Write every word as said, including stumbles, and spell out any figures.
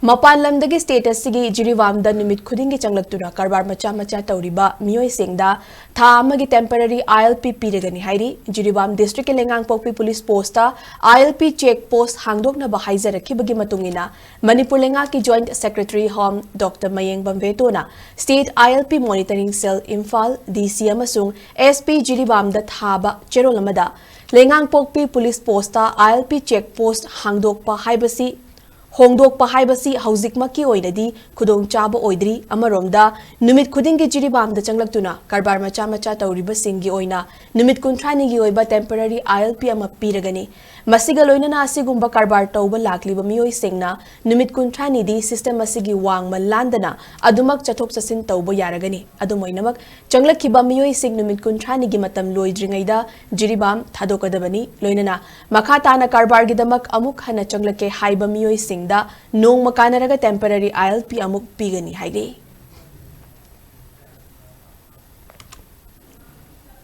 ꯃꯄꯥꯟ ꯂꯝꯗꯒꯤ state ꯑꯁꯤꯒꯤ ꯖꯤꯔꯤꯕꯥꯝꯗ ꯅꯨꯃꯤꯠ ꯈꯨꯗꯤꯡꯒꯤ ꯆꯪꯂꯛꯇꯨꯅ ꯀꯔꯕꯥꯔ ꯃꯆꯥ ꯃꯆꯥ ꯇꯧꯔꯤꯕ ꯃꯤꯑꯣꯏꯁꯤꯡꯗ ꯊꯥ ꯑꯃꯒꯤ temporary I L P ꯄꯤꯔꯒꯅꯤ ꯍꯥꯏꯔꯤ꯫ Jiribam districtꯀꯤ ꯂꯩꯉꯥꯡꯄꯣꯛꯄꯤ police postꯇ I L P check post ꯍꯥꯡꯗꯣꯛꯅꯕ ꯍꯥꯏꯖꯔꯛꯈꯤꯕꯒꯤ ꯃꯇꯨꯡ ꯏꯟꯅ, ꯃꯅꯤꯄꯨꯔ ꯂꯩꯉꯥꯛꯀꯤ Joint Secretary Home Doctor ꯃꯌꯦꯡ ꯕꯝꯕꯦꯇꯣꯅ state I L P monitoring cell Imphal, D C ꯑꯃꯁꯨꯡ S P ꯖꯤꯔꯤꯕꯥꯝꯗ ꯊꯥꯕ ꯆꯦꯔꯣꯜ ꯑꯃꯗ, ꯂꯩꯉꯥꯡꯄꯣꯛꯄꯤ police postꯇ I L P check post ꯍꯥꯡꯗꯣꯛꯄ ꯍꯥꯏꯕꯁꯤ ꯍꯣꯡꯗꯣꯛꯄ ꯍꯥꯏꯕꯁꯤ ꯍꯧꯖꯤꯛꯃꯛꯀꯤ ꯑꯣꯏꯅꯗꯤ ꯈꯨꯗꯣꯡꯆꯥꯕ ꯑꯣꯏꯗ꯭ꯔꯤ꯫ ꯑꯃꯔꯣꯝꯗ, ꯅꯨꯃꯤꯠ ꯈꯨꯗꯤꯡꯒꯤ ꯖꯤꯔꯤꯕꯥꯝꯗ ꯆꯪꯂꯛꯇꯨꯅ ꯀꯔꯕꯥꯔ ꯃꯆꯥ ꯃꯆꯥ ꯇꯧꯔꯤꯕꯁꯤꯡꯒꯤ ꯑꯣꯏꯅ ꯅꯨꯃꯤꯠ ꯀꯨꯟꯊ꯭ꯔꯥꯅꯤꯒꯤ ꯑꯣꯏꯕ temporary I L P ꯑꯃ ꯄꯤꯔꯒꯅꯤ꯫ ꯃꯁꯤꯒ ꯂꯣꯏꯅꯅ ꯑꯁꯤꯒꯨꯝꯕ ꯀꯔꯕꯥꯔ ꯇꯧꯕ ꯂꯥꯛꯂꯤꯕ ꯃꯤꯑꯣꯏꯁꯤꯡꯅ ꯅꯨꯃꯤꯠ ꯀꯨꯟꯊ꯭ꯔꯥꯅꯤꯗꯤ system ꯑꯁꯤꯒꯤ ꯋꯥꯡꯃ ꯂꯥꯟꯗꯅ ꯑꯗꯨꯃꯛ ꯆꯠꯊꯣꯛ ꯆꯠꯁꯤꯟ ꯇꯧꯕ ꯌꯥꯔꯒꯅꯤ꯫ ꯑꯗꯨꯝ ꯑꯣꯏꯅꯃꯛ, ꯆꯪꯂꯛꯈꯤꯕ ꯃꯤꯑꯣꯏꯁꯤꯡ ꯅꯨꯃꯤꯠ ꯀꯨꯟꯊ꯭ꯔꯥꯅꯤꯒꯤ ꯃꯇꯝ ꯂꯣꯏꯗ꯭ꯔꯤꯉꯩꯗ ꯖꯤꯔꯤꯕꯥꯝ ꯊꯥꯗꯣꯛꯀꯗꯕꯅꯤ꯫ ꯂꯣꯏꯅꯅ ꯃꯈꯥ ꯇꯥꯅ ꯀꯔꯕꯥꯔꯒꯤꯗꯃꯛ ꯑꯃꯨꯛ ꯍꯟꯅ ꯆꯪꯂꯛꯀꯦ ꯍꯥꯏꯕ ꯃꯤꯑꯣꯏꯁꯤꯡꯗ ꯅꯣꯡꯃ ꯀꯥꯟꯅꯔꯒ temporary I L P ꯑꯃꯨꯛ ꯄꯤꯒꯅꯤ ꯍꯥꯏꯔꯤ꯫